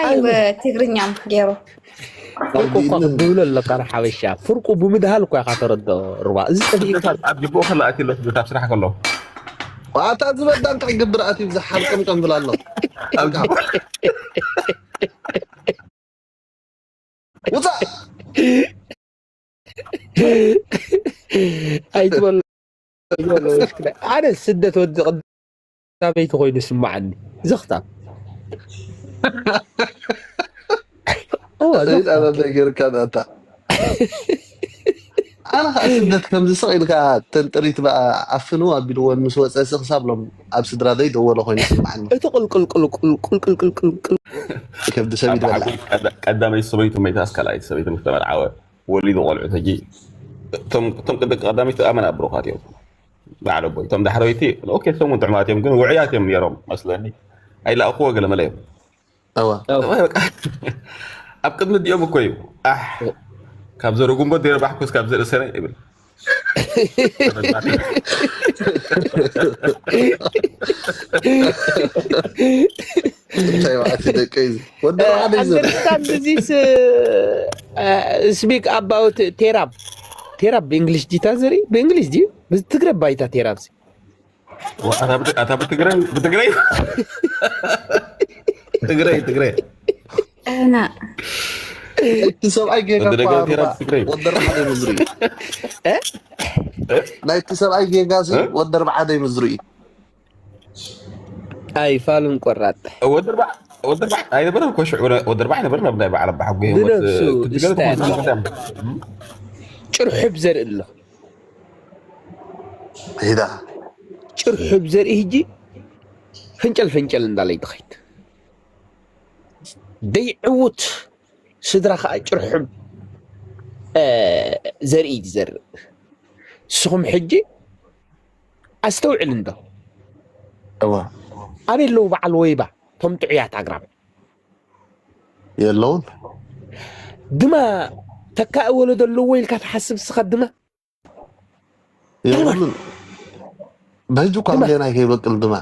እንታይ ብትግርኛ ገይሩ? ፍርቁ እኳ ክትብሎ ኣለካ ንሓበሻ። ፍርቁ ብምድሃል እኳ ኢኻ ተረድኦ። ሩባ፣ እዚ ጸኒሕካ ኣብ ጅብኡ ከላ ኣትሎ ኣብ ስራሕ ከሎ ኣታ ዝበዳን ክግብር ኣትዩ ዝሓልቅምቅም ብላ ኣሎ። ኣብ ጅብኡ ውፃእ ኣይትበሎ። ኣይትበሎ፣ ወሽክዳ። ኣነ ስደት ወዲ ቀዳመይቲ ኮይኑ ይስምዓኒ። ዘኽታም። እዋ፣ ዘኽታም። ሰይጣን ኣበይ ገይርካ ኣታ? ኣነ ከዓ ስደት ከምዚ ስቕ ኢልካ ተንጥሪት በኣ ዓፍንዎ ኣቢልዎን ምስ ወፀ ስቕ ሳብሎም ኣብ ስድራ ዘይደወሎ ኮይኑ ይስምዓኒ። እቲ ቁልቁል ቁልቁል ቁልቁል ቁልቁል ቁልቁል ከብዲ ሰብ ይበላ። ቀዳመይቲ ሰበይቱ መይታስ ካልኣይቲ ሰበይቱ ምስ ተመርዓወ ወሊዱ ቆልዑት ሕጂ እቶም እቶም ቅድሚ ቀዳመይቲ ኣመና ብሩኻት እዮም። በዓል ኣቦይ እቶም ዳሕረይቲ ኦኬ እቶም እውን ጥዑማት እዮም ግን ውዕያት እዮም ነይሮም መስለኒ። ኣይለኣኽዎ ገለ መለ እዮም። እዋ እዋይ በቃ ኣብ ቅድሚ ዲኦም እኮ እዩ። ኣሕ ካብ ዘርኢ ጉንቦት ዘይረባሕኩስ ካብ ዘርኢ ሰነ ይብል። እንታይ ማለት እዩ ደቀይ እዚ? ወዲ ሓደ እዩ ዘሎ። Understand this, speak about ቴራብ። ቴራብ ብእንግሊሽ ዲታ ዘርኢ ብእንግሊሽ ድዩ? ብትግረ ባይታ ቴራብ ሲ ኣታ ብትግራይ ብትግራይ ትግራይ ትግራይ እና እቲ ሰብኣይ ጌጋ ወዲ እኮ ደገ ኣርባ- ቴራብ ትግራይ። ወዲ ኣርባዓ ደይ ምዝሩ እዩ። ናይቲ ሰብኣይ ጌጋ ሲ ወዲ ኣርባዓ ደይ ምዝሩ እዩ። ኣይፋሉን ቆራጥ ወዲ ኣርባዓ ወዲ ኣርባዓ ኣይነበረን እኮ ሽዑ ወዲ ኣርባዓ ኣይነበረን ኣብ ናይ በዓል ኣባሓጎ ብነብሱ ስታይ ጭርሑብ ዘርኢ ኣሎ። ሂዳ ጭርሑብ ዘርኢ ህጂ ፍንጨል ፍንጨል እንዳለይ ትኸይድ ደይዕውት ስድራ ከዓ ጭርሑብ ዘርኢ እዩ ዝዘርእ። ንስኹም ሕጂ ኣስተውዕል እንዶ እዋ ኣበይ ኣለዉ በዓል ወይባ ቶም ጥዑያት ኣግራብ የለውን ድማ ተካእ ወለዶ ኣለዎ ኢልካ ትሓስብ ስኻ ድማ የብሉን። በሕጂ እኳ ምሌናይ ከይበቅል ድማ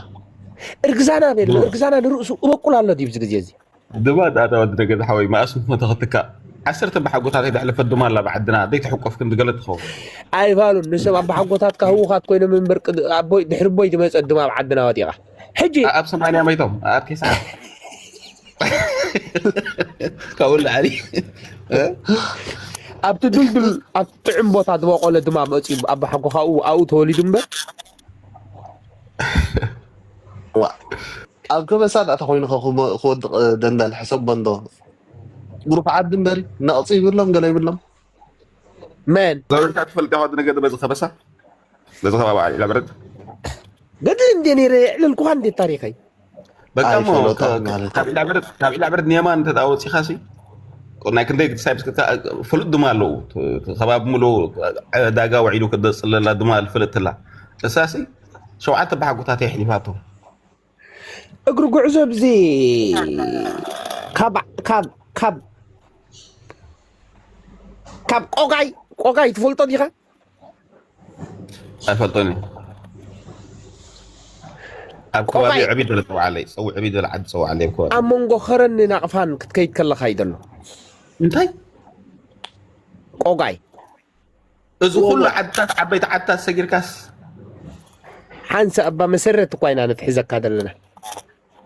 እርግዛና ቤሎ እርግዛና ንርእሱ እበቁል ኣሎ ድዩ ኣብዚ ግዜ እዚ ድማ ዳታ ወዲ ደገ ዝሓወይ መኣስ ሞተ ክትካ ዓሰርተ በሓጎታት ኣይተሕለፈት ድማ ኣላ ብዓድና ዘይተሕቆፍ ክንዲ ገለ ትኸውን። ኣይፋሉን ንሰብ ኣባሓጎታትካ ህውኻት ኮይኖም እምበር ቅድ- ኣቦይ ድሕሪ ቦይ ዝመፀ ድማ ኣብ ዓድና ወጢቓ ሕጂ ኣብ ሰማንያ መይቶም ኣብ ቴስዓ ካብኡ ላዕሊ ኣብቲ ድልድል ኣብቲ ጥዑም ቦታ ዝበቆለ ድማ መፅዩ ኣባሓጎ ካብኡ ኣብኡ ተወሊዱ እምበር ዋ ኣብ ከበሳ ዳእታ ኮይኑ ክወድቕ ደንዳል ሕሰብ በንዶ ግሩፍ ዓዲ እምበሪ ነቕፂ ይብሎም ገለ ይብሎም መን ዘበንካ ትፈልጥ ያኸ ነገ በዚ ከበሳ በዚ ከባቢ ዓሊ ዕላብረት ገድሊ እንደ ነይረ የዕልልኩኻ እንዴት ታሪኸይ በቃ እሞ ኣይፈለጣ ከ- ማለት ካብ ኢላብረት ካብ ኢላብረት ኒየማን እንተጣወፂኻ ሲ ናይ ክንደይ ሳይብ ፍሉጥ ድማ ኣለዉ ከባቢ ምሉ ዕዳጋ ውዒሉ ክደፅለላ ድማ ፍልጥላ እሳሲ ሸውዓተ በሓጎታት የሕሊፋቶ እግሪ ጉዕዞ ብዚ ካብ ካብ ካብ ካብ ቆጋይ ቆጋይ ትፈልጦ ዲኻ ኣይፈልጦን እዩ ኣብ ከባቢ ቆባይ። ዕብይ ደለ ፀውዓለይ ፀው ዕብይ ደለ ዓዲ ፀውዓለይ ኣብ ከባቢ ኣብ መንጎ ኸረን ናቕፋን ክትከይድ ከለኻ እዩ ዘሎ እንታይ ቆጋይ እዚ ኩሉ ዓድታት ዓበይቲ ዓድታት ሰጊርካስ ሓንሳ እባ መሰረት እኳ ኢና ንትሕዘካ ዘለና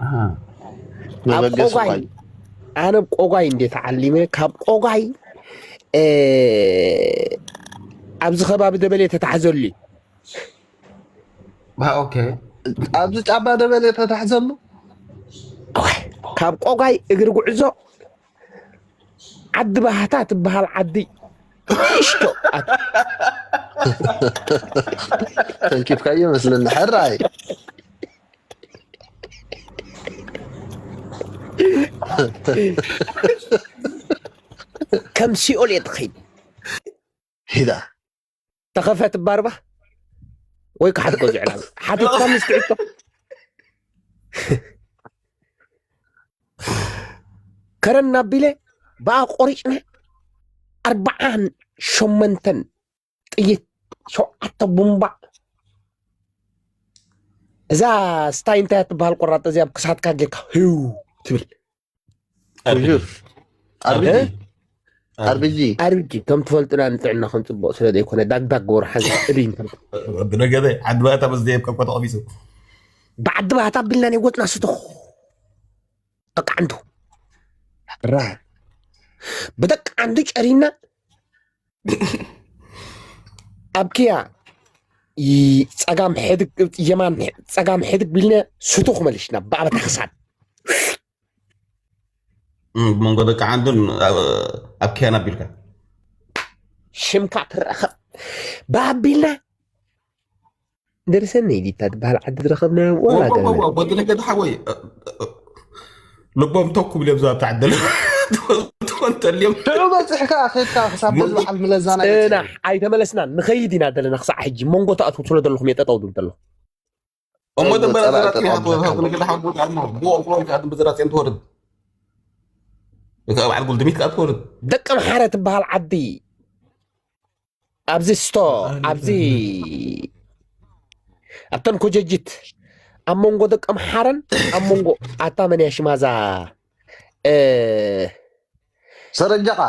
ኣሃ። ኣብ መበገሲ ቆጋይ ኳይ ኣነ ብ ቆጋይ እንዴ ተዓሊመ ካብ ቆጋይ እ፣ ኣብዚ ከባቢ ደበሌ ተታሕዘሉ እዩ። ባ ኦኬ ኣብዚ ጫባ ደበሌ ተታሕዘሉ ካብ ቆጋይ እግሪ ጉዕዞ ዓዲ ባህታ ትበሃል ዓዲ ሽቶ ኣት- ተንኪፍካዮ መስለኒ ሕራይ ከም ሲኦል እየ ትኸይድ ሂዳ ተኸፈት ባርባ ወይ ክሓድጎ ዝዕላል ሓተትካ ምስ ትዕቶ ከረን ኣቢለ ብኣ ቆሪጭና ኣርባዓን ሸመንተን ጥይት ሸውዓተ ቡምባ እዛ ስታይ እንታይ ትበሃል ቆራጥ እዚኣ ኣብ ክሳትካ ጌርካ ህው ትብል ኣርቢጂ። ኣርቢጂ። ኣርቢጂ። ኣርቢጂ ከም ትፈልጡና ንጥዕናኹም ፅቡቕ ስለ ዘይኮነ ዳግዳግ ወርሓን እድይ እንተ ብነገበ ዓዲ ባታ ምስ ደየብ ከኮ ተቐቢሱ። ብዓዲ ባህታ ቢልና ናይ ወፅና ስቱኽ ደቂ ዓንዱ ራ ብደቂ ዓንዱ ጨሪና ኣብ ክያ ጸጋም ሕድግ የማን ጸጋም ሕድግ ቢልና ስቱኽ መሊሽና ብኣበታ ክሳድ ብመንጎ ደቂ ዓንዱን ኣብ ክያን ኣቢልካ ሽምካ ትረኸብ ባቢልና ደርሰኒ ኢዲታ ትበሃል ዓዲ ዝረኸብናዮ ዋላ ገለ ወዲ ነገድ ሓወይ ልቦም ተው ክብል እዮም ዝብታ ዓደለ ተወንተልዮም ሽዑ በፂሕካ ከድካ ክሳብ በዓል ምለዛና ፅናሕ ኣይተመለስናን ንኸይድ ኢና ዘለና ክሳዕ ሕጂ መንጎ ተኣትዉ ስለ ዘለኹም እየ ጠጠው ዝብል ዘለኹ እሞ ደንበ ዘራፅም ተወርድ ብቆልቆሎም ከዓ ደንበ ዘራፅም ተወርድ እታ በዓል ጉልድሚት ከዓ ትወርድ ደቂ ምሓረ ትበሃል ዓዲ ኣብዚ ስቶ ኣብዚ ኣብተን ኮጀጅት ኣብ መንጎ ደቂ ምሓረን ኣብ መንጎ ኣታ መን እያ ሽማዛ ሰረጃኻ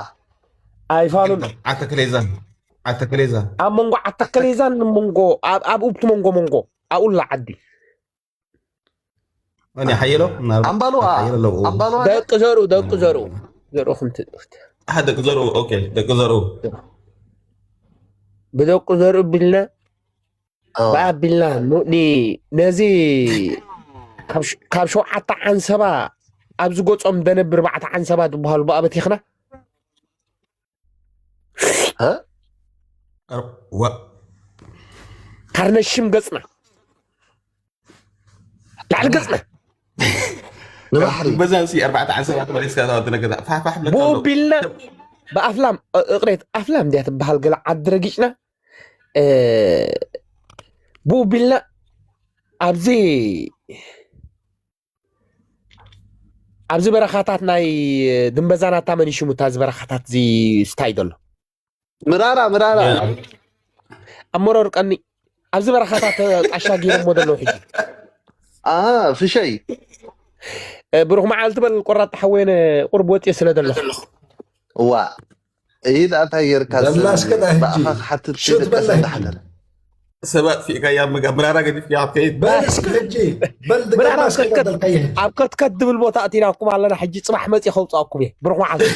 ኣይፋሉን ዓተክሌዛን ዓተክሌዛን ኣብ መንጎ ዓተክሌዛን መንጎ ኣብ ኣብቲ መንጎ መንጎ ኣብኡላ ዓዲ መን ሓየሎ ኣምባሉኣ ኣምባሉኣ ደቂ ዘርኡ ደቂ ዘርኡ ዘርኡ ክንት ደቂ ዘርኡ ኦኬ ደቂ ዘርኡ ብደቂ ዘርኡ ቢልና ብኣቢልና ነዚ ካብ ሸውዓተ ዓንሰባ ኣብዚ ገፆም ደነብ ኣርባዕተ ዓንሰባ ዝበሃሉ ብኣበቲኽና ካርነሽም ገፅና ላዕሊ ገፅና ንባሕሪ በዛ ሲ ኣርባዕተ ዓንሰባ ተመሊስካ ተዋዲ ነገዛ ፋሕፋሕ ብለካ ኣሎ። ብኡ ቢልና ብኣፍላም እ- እቕሬት ኣፍላም እንዲያ ትበሃል ገለ ዓዲ ረጊጭና እ፣ ብኡ ቢልና ኣብዚ ኣብዚ በረኻታት ናይ ድንበዛናታ መን ይሽሙታ እዚ በረኻታት እዚ ስታይ ዘሎ ምራራ ምራራ ኣብ መረር ቀኒ ኣብዚ በረኻታት ጣሻ ገይሮሞ ዘለዉ ሕጂ አ ፍሸይ እ፣ ብሩኽ መዓልቲ በል ቆራጥ ሓወይነ ቁርብ ወፂእ ስለ ዘለኹ እዋ ኢድ ኣንታይ ጌርካ በላ እስከ ዳ ሕጂ። ብኣኻ ክሓትት ሹት በላ ከይደቀስ ሕጂ። እንዳሓደረ ሰባት ፊእካ እያ ምጋ ምራራ ገዲፍ እያ ከይድ በል እስከ ሕጂ በል ምራራ ድገማ እስከ ከትከት በል ቀይሕ ኣብ ከትከት ድብል ቦታ ኣቲናኩም ኣለና ሕጂ ፅባሕ መፂ ከውፅኣኩም እየ ብሩኽ መዓልቲ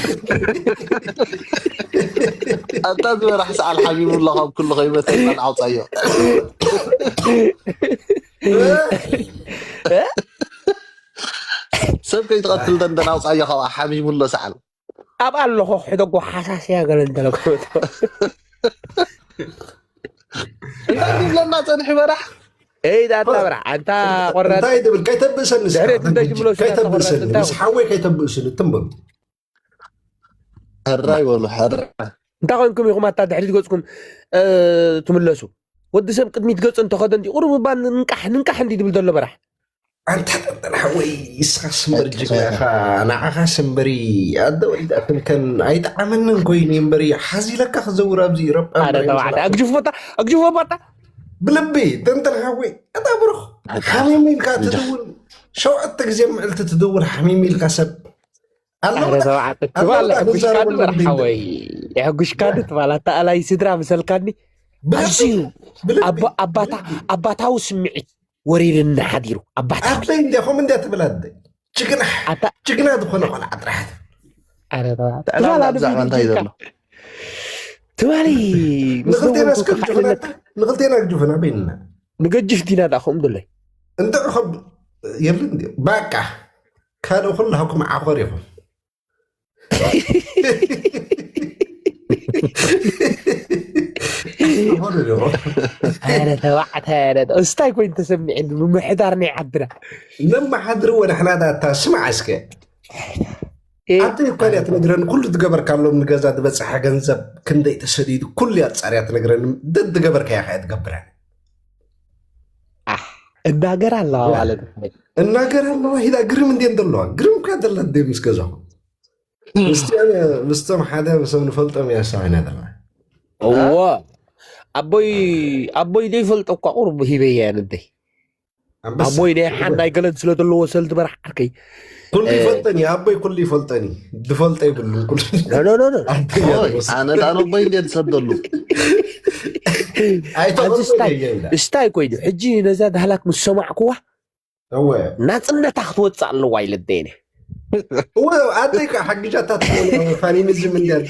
ኣታ ዝበራሕ ሰዓል ሓሚሙ ኣሎ ካብ ኩሉ ከይመተና ንዓውፃዮ ሰብ ከይትቐትል ደንደን ኣውፃዮ ካብኣ ሓሚሙ ኣሎ ሰዓል ኣብ ኣለኹ ሕደጎ ሓሳስያ ገለ እንተለኩ እንታይ ይብለና ፀንሒ በራሕ እይ ዳታ ብራ ኣንታ ቆራጥ እንታይ ትብል ከይተብእሰኒ እስካ፣ ድሕሪ እቲ ሕጂ ደጅ ብሎ ስለ ከይተብእሰኒ ተቆረጠ እንታይ ምስ ሓወይ ከይተብእስኒ ትንበብ ሕራ ይበሉ ሕራ እንታይ ኮይንኩም ኢኹም ኣታ ድሕሪት ገፅኩም እ፣ ትምለሱ ወዲ ሰብ ቅድሚት ገፁ እንተኸደ እንዲ ቁሩብ እባ ንንቃሕ ንንቃሕ እንዲ ድብል ዘሎ በራሕ ኣንታ ጠንጠን ሓወይ እስኻ ስምበር ጅግና ኢኻ ንዓኻ ስምበሪ ኣደ ወሊዳትንከን ኣይጠዓመንን ኮይኑ እምበሪ ሓዚለካ ክዘውር ኣብዚ ረጳ ሓደ ተባዕታይ ኣግጅፎታ ኣግጅፎባታ ብልቢ ጠንጠን ሓወይ ኣታ ብሩኽ ሓሚም ኢልካ ትድውል ሸውዓተ ግዜ ምዕልቲ ትድውል ሓሚም ኢልካ ሰብ ኣለዉ ሓደ ተባዕታይ ትባል ሕጉሽካ ድበር ሓወይ የሕጉሽካ ድትባል ኣታ ኣላይ ስድራ ምሰልካኒ ኣዝዩ ኣባ- ኣባታ ኣባታዊ ስምዒት ወሪርኒ ሓዲሩ ኣባታዊ ኣደይ እንዲኹም እንዲያ ትብል ኣደይ ጅግና ኣታ ጅግና ዝኾነ ቆልዓ ጥራሕ ኣረ ተባዕታይ ጥዕና ትባል ብዛዕባ ኣደይ እንታይ ዘሎ ትባሊ ምስ ንክልቴና ደወልኩ እስከ ግጁፍና ክሓልነት ንክልቴና ግጁፍና በይንና ንገጅፍ ዲና ዳኹም ድለይ እንተ ኸብ የብልን እንዲ ባቃ ካልእ ኩላኩም ዓኾር ኢኹም ዝኾነ ዶ? ኣረ ተባዕታይ ኣረ እንታይ ኮይኑ ተሰሚዐኒ ምምሕዳር ናይ ዓድና ነመሓድርዎ ንሕና ዳታ ስማዕ እስከ እ፣ ኣንተ እኳ እያ ትነግረኒ ኩሉ ትገበርካሎም ንገዛ ዝበፅሐ ገንዘብ ክንደይ ተሰዲዱ ኩሉ እያ ፃርያ ትነግረኒ ደድገበርካ እያ ከያ ትገብረን ኣሕ፣ እናገር ኣለዋ ማለት እዩ። እናገር ኣለዋ ሂዳ ግርም እንዴ ዘለዋ ግርም እኳ ዘለዋ እንዴ ምስ ገዛኹም ምስቲኦም ምስቶም ሓደ ምስም ንፈልጦም እያ ሰው ኣይና ዘለዋ እዎ ኣቦይ ኣቦይ ዘይፈልጦ እኳ ቁሩብ ሂበያ ንደይ ኣቦይ ናይ ሓን ናይ ገለን ስለ ዘለዎ ሰልቲ በራሕ ዓርከይ። ኩሉ ይፈልጠኒ ኣቦይ፣ ኩሉ ይፈልጠኒ። ዝፈልጠ ይብሉን ኩሉ። ኖ ኖ ኖ። ኣነ ዳኖቦይ እንዴ ዝሰደሉ ኣይተቆርጠ እስታይ ኮይኑ ሕጂ ነዛ ዳህላክ ምስ ሰማዕኩዋ ናፅነታ ክትወፅእ ኣለዋ ኢለ ደይነ። ኣደይ ከዓ ሓጊጃታ ፋኒኒዝም እንዲ ኣደ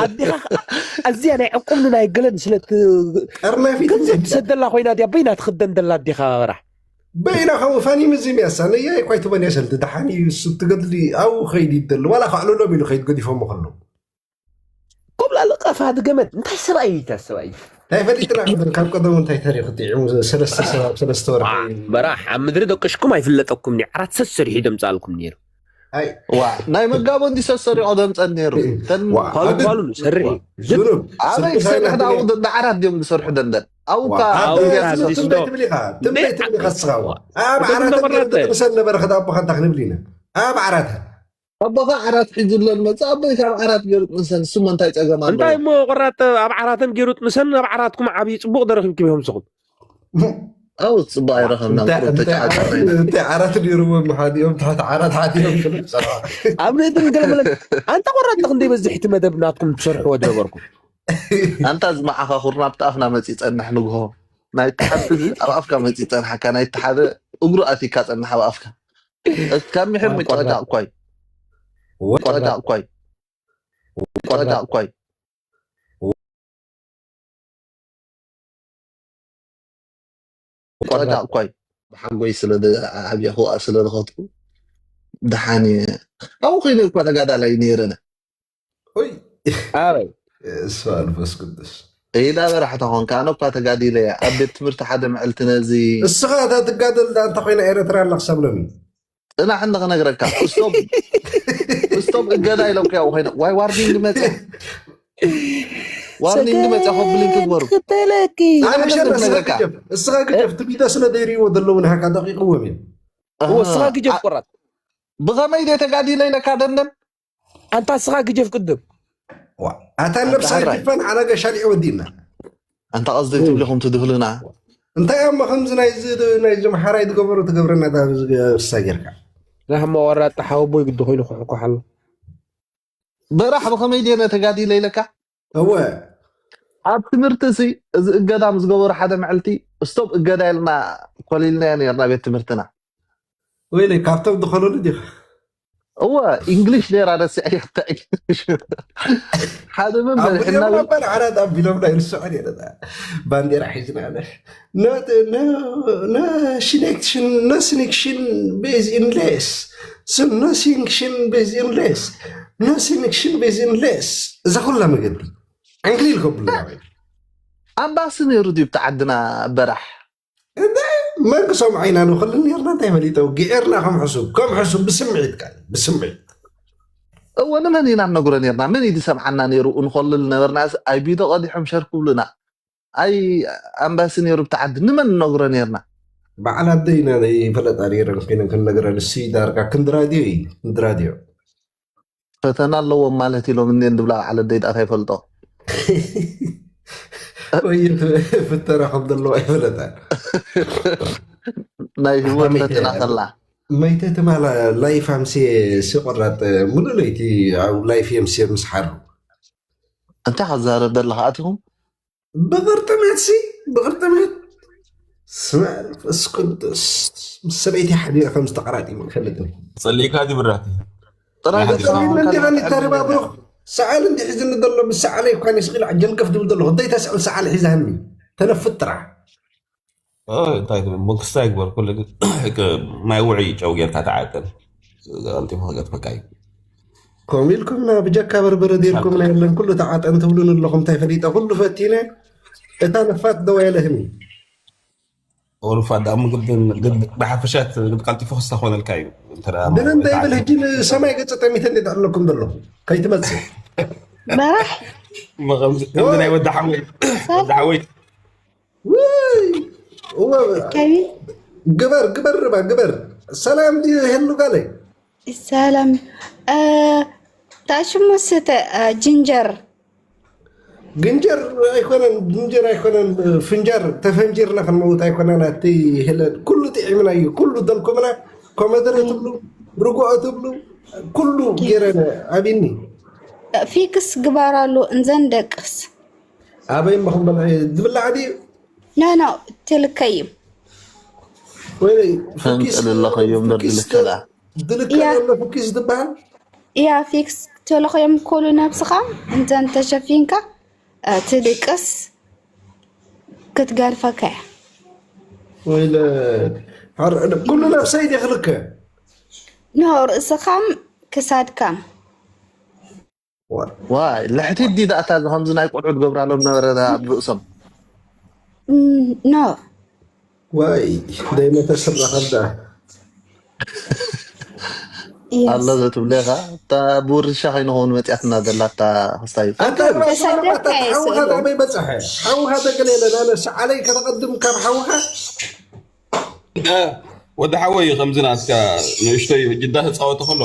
ኣዲኻ ኣዝያ ናይ ዕቁምኒ ናይ ገለን ስለ ቀርናፊት ትሰደላ ኮይና ድያ በይና ትኽደን ደላ ኣዲኻ በራ በይና ከምኡ ፋኒኒዝም ያሳ ነያ ይኳይ ትበን ያሰል ድሓን እዩ እሱ ትገድሊ ኣው ኸይድ ይደል ዋላ ካዕልሎም ኢሉ ኸይድ ገዲፎም ከለዉ ኮብላ ልቀፋ ድገመት እንታይ ሰብኣይ እዩ ሰብኣይ እንታይ ፈሊጥና ቅድም ካብ ቀደሙ እንታይ ታሪክ ጥዒሙ ሰለስተ ሰለስተ ወርሒ በራሕ ኣብ ምድሪ ደቅሽኩም ኣይፍለጠኩም ኒ ዓራት ሰሰሪሑ ደምፃልኩም ነይሩ ኣይ ዋ ናይ መጋቦ እንዲ ሰሰሪዖ ደምፀን ነይሩ ተን ዋ፣ ኳሉ ኣደ- ኳሉ ሰርሒ ዝኑብ ኣበይ ስልቲ ሰሪሕ ሳይናት ዳው ብሊ- ንዓራት ድዮም ዝሰርሑ ደንደን ኣውካ ዋ፣ ኣው ኣደ- ኣደ- ትንበይ ትብል ኢኻ ትንበይ ትብል ኢኻ ስኻ ዋ ኣብ እቶም ዓራት እናቆረጠ። ምሰል ነበረ ከዳ ኣቦኻ እንታይ ክንብል ኢና ኣብ ዓራት ኣቦኻ ዓራት ሒዙለን መፅእ ኣቦይ ካብ ዓራት ገይሩ ጥንሰን ንስሞ እንታይ ፀገም ኣለዎ እንታይ እሞ ቆራጥ ኣብ ዓራተን ገይሩ ጥንሰን ኣብ ዓራትኩም ዓብዪ ፅቡቅ ደረኪብኩም ኢኹም ንስኹም ኣው ፅቡቅ ኣይረኸብና እንታይ ዓራት ነይርዎም ሓዲኦም ትሕቲ ዓራት ሓዲኦም ክልብ ፀርሖ ኣብ ንእትን ገለመለን ኣንታ ቆራጥ ክንደይ በዝሕ እቲ መደብ ናትኩም ትሰርሕዎ ዝነበርኩም ኣንታ ዝመዓኻኹርና ኣብቲ ኣፍና መፂ ፀንሕ ንግሆ ናይ ተሓቲ ኣብ ኣፍካ መፂ ፀንሓካ ናይ ተሓደ እግሩ ኣቲካ ፀንሕ ኣብ ኣፍካ ካብ ምሕር ምጫወጫ እኳይ ጫወጫ እኳይ ጫወጫ እኳይ ጫወጫ እኳይ ብሓጎይ ስለ ዓብኹ ስለ ዝኸትኩ ደሓን ኣብኡ ኮይነ እኳ ተጋዳላይ ነይረነ ኦይ ኣበይ እሱ መንፈስ ቅዱስ ኢላ በራሕ ተኾንካ ኣነ እኳ ተጋዲለ እያ ኣብ ቤት ትምህርቲ ሓደ መዕልቲ ነዚ እስኻ እታ ትጋደል ዳ እንተ ኮይና ኤረትራ ኣላ ክሳብ ሎሚ ፅናሕ እንደ ክነግረካ ስቶፕ ስቶፕ እገዳ ኢሎም ከያው ኮይነ ዋይ ዋርኒንግ መፅያ ዋርኒንግ መፅያ ኮብሊን ክግበሩ ክተለኪ ኣነ ሸረ እስኻ ነግረካ። ግጀፍ እስኻ ግጀፍ ትቢተ ስለ ደይርዎ ዘለዉ ንሃካ ደቂቕዎም እዮም ወስኻ ግጀፍ ቆራጥ ብኸመይ ደ ተጋዲለ ኢለካ ደንደን ኣንታ እስኻ ግጀፍ ቅድም ዋ፣ ኣታ ነብሳ ኣታ ሕራይ። ይፈን ዓላ ገሻሊዕ ወዲና ኣንታ ቀስ ዘይትብልኹም ትድህሉና እንታይ እሞ ከምዚ ናይዚ ናይዞም ሓራይ ዝገበሩ ትገብረና እዛ ብዝሳ ጌርካ ዛሕማ ወራጣ ሓወቦይ ግዲ ኮይኑ ክሕኮሕ ኣሎ በራሕ ብኸመይ ድየ ተጋዲለ ኢለካ እወ ኣብ ትምህርቲ ሲ እዚ እገዳ ምስ ገበሩ ሓደ መዕልቲ ስቶፕ እገዳ ኢልና ኮሊልናዮ ነርና ቤት ትምህርትና ወይለይ ካብቶም ዝኸለሉ ዲኻ እወ ኢንግሊሽ ነራ ረሲዐ ሓደ መምህር ኣቡዲኦም ሕናዊ ነበር ዓራት ኣቢሎም ናይ ርስዖ ነረ ባንዴራ ሒዝና ኣለ ነሽኔክሽን ነስኒክሽን ቤዝ ኢንሌስ ነሲንክሽን ቤዝ ኢንሌስ ነሲንክሽን ቤዝ ኢንሌስ እዛ ኩላ መገዲ ዕንክሊል ከብሉ ኣምባሲ ነይሩ ድዩ ብቲ ዓድና በራሕ መን ክሰምዖ ኢና ንኽእል ነርና እንታይ ፈሊጠ ግዕርና ከም ሕሱብ ከም ሕሱብ ብስምዒት ቃል ብስምዒት እወ ንመን ኢና ንነግሮ ነርና መን እዩ ዝሰምዓና ነይሩ እንኸልል ነበርና ኣይቢዶ ቀዲሖም ሸር ክብሉና ኣይ ኣምባሲ ነይሩ ብቲ ዓዲ ንመን ንነግሮ ነርና በዓል ኣደ ኢና ፈለጣ ነይረን ኮይነን ክንነግረን እሱ ዳርጋ ክንዲ ራድዮ እዩ ክንዲ ራድዮ ፈተና ኣለዎም ማለት ኢሎም እኔን ድብላ በዓል ኣደይ ዳታ ይፈልጦ ወይ ፍተና ከም ዘለዎ ኣይፈለጣ ናይ ህይወት ፈተና ከላ መይተ ትማላ ላይፍ ኣምሲ ሲቆራጥ ሙሉ ለይቲ ኣብ ላይፍ የምሲ ምስ ሓሩ እንታይ ከዛረብ ዘለካ ኣትኹም ብቅርጥሜት ሲ ብቅርጥሜት ስመ ቅዱስ ምስ ሰበይቲ ሓዲረ ከም ዝተቀራጢሙ ይፈልጥ ጸሊእካ ድዩ ብራቲ ጥራይ ናይ ገጸ ሓዲሽ ምንካ እንዲኻ ንተረባብሮ ሰዓል እንዲ ሒዝኒ ዘሎ ምስ ሰዓለይ እኳ ንስኢል ዓጀልገፍ ድብል ዘለኹ እንታይ ተስዕል ሰዓል ሒዛኒ ተነፍጥ ጥራሕ እ፣ እንታይ ትብል መንግስታ ይግበር ኩሉ ግን ማይ ውዒ ጨው ጌርካ ተዓቀን ቀልጢፉ ክገጥመካ እዩ ከምኡ ኢልኩምና ብጀካ በርበረ ዴርኩምና የለን ኩሉ ተዓጠን ትብሉን ኣለኹም እንታይ ፈሊጠ ኩሉ ፈቲነ እታ ነፋት ደዋ የለህኒ ኦልፋ ዳ ምግብ ግን ብሓፈሻት ግን ቀልጢፉ ክስታ ኮነልካ እዩ እንተ ደኣ ግን እንታይ ተዓቀን። ብል ሕጂ ንሰማይ ገጸ ጠሚተ እንዴት ኣለኩም ዘለኹ ከይትመጽእ በራሕ ከምዚ ከምዚ ናይ ወዲ ሓወይ ወዲ ሓወይ ውይ እወ ከቢ ግበር ግበር ርባ ግበር ሰላም ድዩ ሄሉ ጋለይ ሰላም እ፣ ታሽሙስ ተ እ፣ ጅንጀር ግንጀር ኣይኮነን፣ ግንጀር ኣይኮነን፣ ፍንጃር ተፈንጂርና ክንመውት ኣይኮነን። ኣቲ ሄለን፣ ኩሉ ጥዒምና እዩ፣ ኩሉ ደልኩምና። ኮመደረ ትብሉ፣ ርጉኦ ትብሉ፣ ኩሉ ገይረን። ኣቢኒ። ፊክስ ግባራሉ እንዘን ደቅስ። ኣበይ እሞ ክንበልዕ እዩ? ዝብላዕ ድዩ? ኖ ኖ፣ ትልከይም። ወይ ፍኪስ ፈንቅል ኣለኸዮም ፍኪስ በርድልከላ ድልከል ያ። ኣሎ ፍኪስ ዝበሃል? ያ ፊክስ ተለኸዮም ኩሉ ነብስኻ እንዘን ተሸፊንካ፣ እ፣ ትድቅስ ክትገርፈካ እያ። ወይለ ሐር-፣ ኩሉ ነብሰይ ድየ ክልከ? ኖ፣ ርእስኻም ክሳድካም። ዋይ ልሕቲ ዲ ዳእታ እዚ ከምዚ ናይ ቆልዑ ትገብራሎም ነበረ ኣብ ርእሶም። እም፣ ኖ። ዋይ ደይመተስራ ከብዳ። የስ። ኣሎ ዘትብለኻ እታ ብውርሻ ከይንኸውን መፅያትና ዘላ እታ ክስታይ ኣታ ተሰደካ እየ ሓውኻ ስእሉ። ናበይ በፅሐ? ሓውኻ ተገለ የለን። ኣነ ሰዓለይ ከተቐድም ካብ ሓውኻ ወዲ ሓወይ ከምዚ ናትካ ንእሽተይ ጅዳ ተፃወተ ከሎ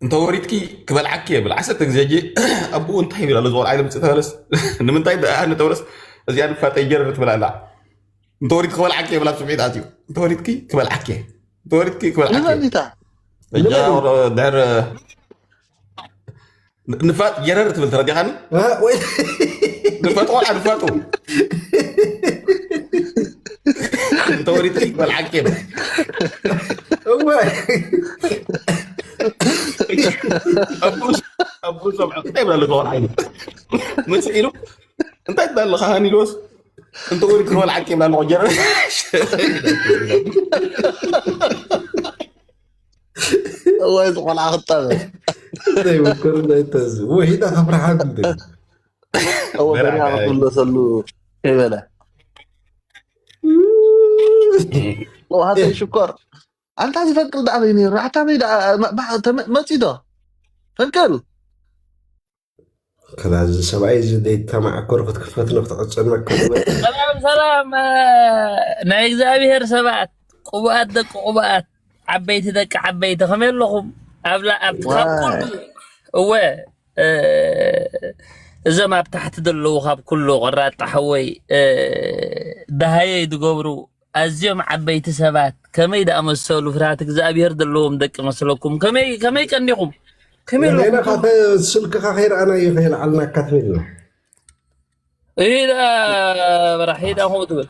እንተወሪድኪ ክበልዓኪ የብል ዓሰርተ ግዜ እጂ ኣቦኡ እንታይ ይብል ኣሎ ዝቆልዓ ኢለ ምፅእ ተበለስ ንምንታይ ደኣ ንተብለስ እዚኣ ንፋጠይ ጀረር ትብል ኣላ እንተወሪድ ክበልዓኪ የብል ኣብ ስምዒት ኣትዩ እንተወሪድኪ ክበልዓኪ እንተወሪድኪ ክበልዓኪ ንበሊታ እጃ ድሕር ንፋጥ ጀረር ትብል ተረዲኻኒ እ፣ ወይ ንፋጥ ቆልዓ ንፋጡ እንተወሪድኪ ክበልዓኪ የብል እወ ኣቡ ሰምዖ እንታይ ይብላ ኣለካ ቆልዓ ኢሉ መፅእ ኢሉ እንታይ ትብላ ኣለካ ሃኒ ኢልዎስ እንተ ወሪድ ክበልዓኪ ይብላ ኣለኮ ጀረ ወይ ዝቆልዓ ክጠበ እንታይ ይመከሩ እንታይ ተዝ ወሒዳ ከፍርሓት እንደ እወ በሪያ ክትምለሰሉ ከይበለ ውሃተይ ሽኮር ኣንታ ዝፈቅል ደኣ በይ ነይሩ ኣታ በይ ደኣ መ- ባ- ተመ- መፂ ዶ ፈንቅል ከላዚ ሰብኣይ እዚ ዘይተማዕኮር ክትክፈት ነው ክትዕፀነካ ሰላም ሰላም እ፣ ናይ እግዚኣብሔር ሰባት ቅቡኣት ደቂ ቅቡኣት ዓበይቲ ደቂ ዓበይቲ ከመይ ኣለኹም ኣብላ ኣብቲ ካብ ዋይ። ኩሉ እወ እ፣ እዞም ኣብ ታሕቲ ዘለዉ ካብ ኩሉ ቆራጣ ሓወይ እ፣ ደሃየይ ዝገብሩ ኣዝዮም ዓበይቲ ሰባት ከመይ ደኣመሰሉ ፍርሃት እግዚኣብሔር ዘለዎም ደቂ መስለኩም ከመይ ከመይ ቀኒኹም ከመይ ኣለኹም ሌላ ካተ ስልክኻ ከይረኣናዮ ከየልዓልናካ ትብል ይሄዳ በራሕ ሄዳ ከምኡ ትብል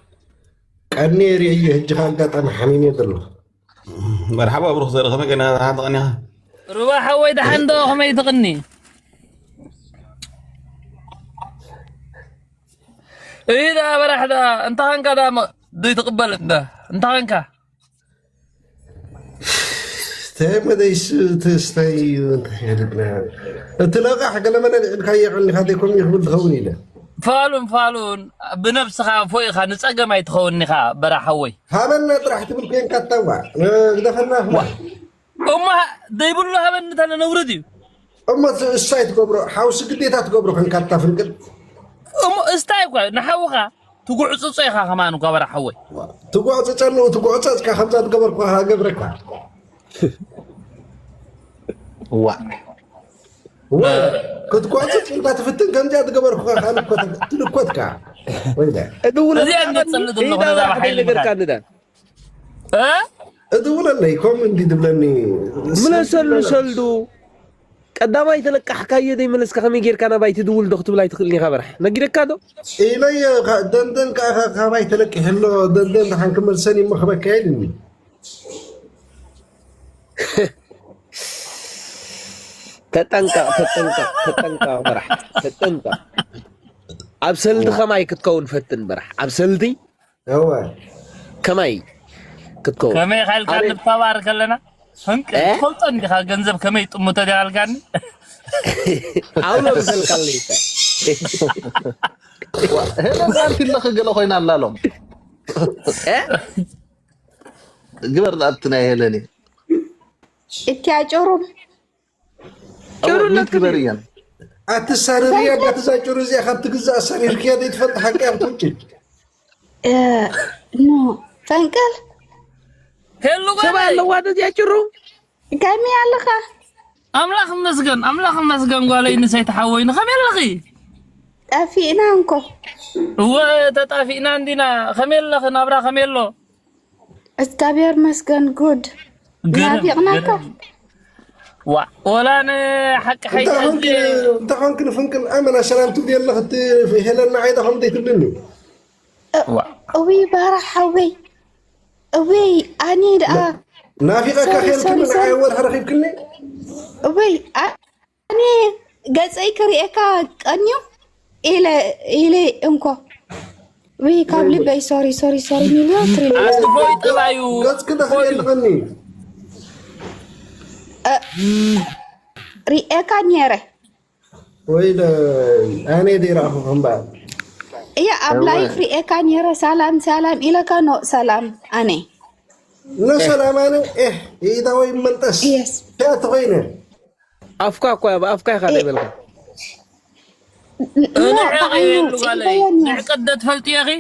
ቀኒ ርእየ ህጂ ኣጋጣሚ ሓሚሜ ዘሎ መርሓባ ብሩክ ዘርኢ ከመይ ቀና መርሓባ ተቐኒኻ ሩባ ሓወይ ደሓን ዶ ከመይ ትቕኒ ይሄዳ በራሕ ዳ እንታ ኸንካ ዳ ሞ- ዘይትቕበል እንዳ እንታ ኸንካ ተመደይስ ተስታይ እንታይ ይልግና እቲ ለቃሕ ገለመለ ልዕልካዮ ቀኒኻ ዘይኮም ይኽብል ትኸውን ኢለ ፋሉን ፋሉን ብነብስኻ ፎኢኻ ንፀገም ኣይትኸውን ኢኻ በራሕ ሓወይ ሃበና ጥራሕ ትብል ኮንካ እታዋ ግደፈና እሞ ዘይብሉ ሃበኒ ተለ ነውርድ እዩ እሞ እሳይ ትገብሮ ሓውሲ ግዴታ ትገብሮ ከንካ እታ ፍንቅል እሞ እስታይ እኳ ንሓውኻ ትጉዕፅፆ ኢኻ ከማን እኳ በራሕ ሓወይ ትጓዕፀፀ ኣለዉ ትጓዕፀፅካ ከምዛ ትገበርኩ ሃገብረካ ዋ ክትጓዕፀፅ ኢልካ ትፍትን ከምዚኣ ትገበርኩ ትልኮትካ ወይ እድውለለይ እዚኣ እነፅልእ ዘለኹ ነዛ ባሓይሊ ነገርካ ንዳ እ? እድውለለይ ከም እንዲ ትብለኒ ምለሰሉ ሰልዱ ቀዳማይ ተለቃሕካዮ ዘይመለስካ ከመይ ጌርካ ናባይ ትድውል ዶ ክትብል ኣይትኽእልን ኢኻ በራሕ ነጊረካ ዶ ኢለዮ ደንደን ከዓ ካባይ ተለቂሕ ኣሎ ደንደን ደሓን ክመልሰን ይሞ ክበካ ኢልኒ ተጠንቀቕ ተጠንቀቕ ተጠንቀቕ በራሕ ተጠንቀቕ ኣብ ሰልዲ ከማይ ክትከውን ፈትን በራሕ ኣብ ሰልዲ እወ ከማይ ክትከውን ከመይ ካልካ ኣበይ- ንተባር ከለና ህንቅ እ? ትፈልጦ እንዲኻ ገንዘብ ከመይ ጥሙተ ዲኻልካኒ ኣውሎ ምሰልካለይተ ሄለን ኣንቲ ኣለኺ ገለ ኮይና ኣላሎም ግበር ናብቲ ናይ ሄለን እዩ እቲያ ጭሩም ጭሩነት ግበር እያን ኣትሳርርያ እንዳትዛጭሩ እዚኣ ካብ ትግዛእ ኣሳሪርክያ ዘይትፈልጥ ሓቂ ኣብ ትውጭድ እ፣ ኖ ፈንቅል ሄሉ ሰብ ጓለይ ኣለዋ ደዚያ ጭሩ ከመይ ኣለኻ? ኣምላኽ መስገን ኣምላኽ መስገን ጓለይ ንሰይቲ ሓወይኒ ከመይ ኣለኺ ጠፊእና እንኮ። እወ ተጣፊእና እንዲና። ከመይ ኣለኺ? ናብራ ከመይ ኣሎ? እግዚኣብሔር መስገን ጉድ። ገረም፣ ናፊቕናካ። ገረም። ዋ፣ ወላ ንሓቂ ሓይታ እንተኾንክ እንተኾንክ ንፍንቅል ኣመና ሰላም ትብል ኣለኽ እቲ ሄለና ዓይዳ ከም ዘይትብልኒ ዋ። እዊ ባራ ሓወይ። እዊ ኣኒ ደኣ ናፊቐካ ሶሪ፣ ኸልክኒ ሶሪ፣ ሶሪ። ንዓይ ወርሒ ረኺብክኒ እዊ ኣኒ ገጸይ ክርእየካ ቀንዩ ኢለ ኢለ እንኮ። ዊ ካብ ልበይ ሶሪ ሶሪ ሶሪ ሚልዮን ትሪ ኣቲ ፎይ ጥባዩ ገጽ ክደኽል የለኸኒ ርእየካ ኔረ ወይ ኣነ ደይረኣኹ ከምበኣል እያ ኣብ ላይፍ ርእየካ ኔረ ሰላም ሰላም ኢለካ ኖ ሰላም ኣነ ኖ ሰላም ኣነ ኤህ ኢዳ ወይ መንጠስ የስ ያ ተኾይነ ኣፍካ እኮ ኣብ ኣፍካ ኢኻ ዘይበልካ ንዕቕ የሉ ጓለይ ንዕቀት ዶ ትፈልጥዮ ኺ?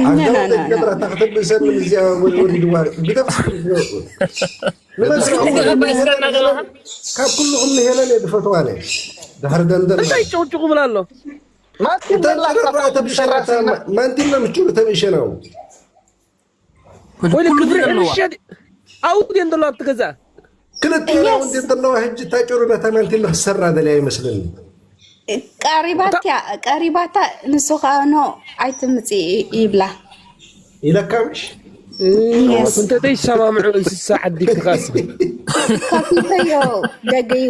ኣገባይ ገብራ ታክተብእሰኒ እዚኣ ወሪድዋ ግደፍ ንመስርዕ ትግርባ ይስለና ዘለኻ? ካብ ኩልኹም ንሄለን እየ ዝፈትዋ ነ ድሕሪ ደንደን እንታይ ጭቕጭቑ ብላ ኣሎ ማንቲና ምችሉ ተብእሸናው ወይ ኩሉ ክብሪ ዘለዋ። ሕርሻ ኣውድ እየን ዘለዋ ኣብቲ ገዛ ክልተ Yes. ራውንድ ዘለዋ ሕጂ እታ ጭሩ ነታ ማንቲና ክሰራ ደልያ ይመስለኒ ቀሪባትያ ቀሪባታ ንሱ ከዓ ኖ ኣይትምፅእ ይብላ ኢለካ ምሽ Yes. እንተ ዘይሰማምዑ እንስሳ ዓዲ ክኻስ ከፊተዮ ደገዩ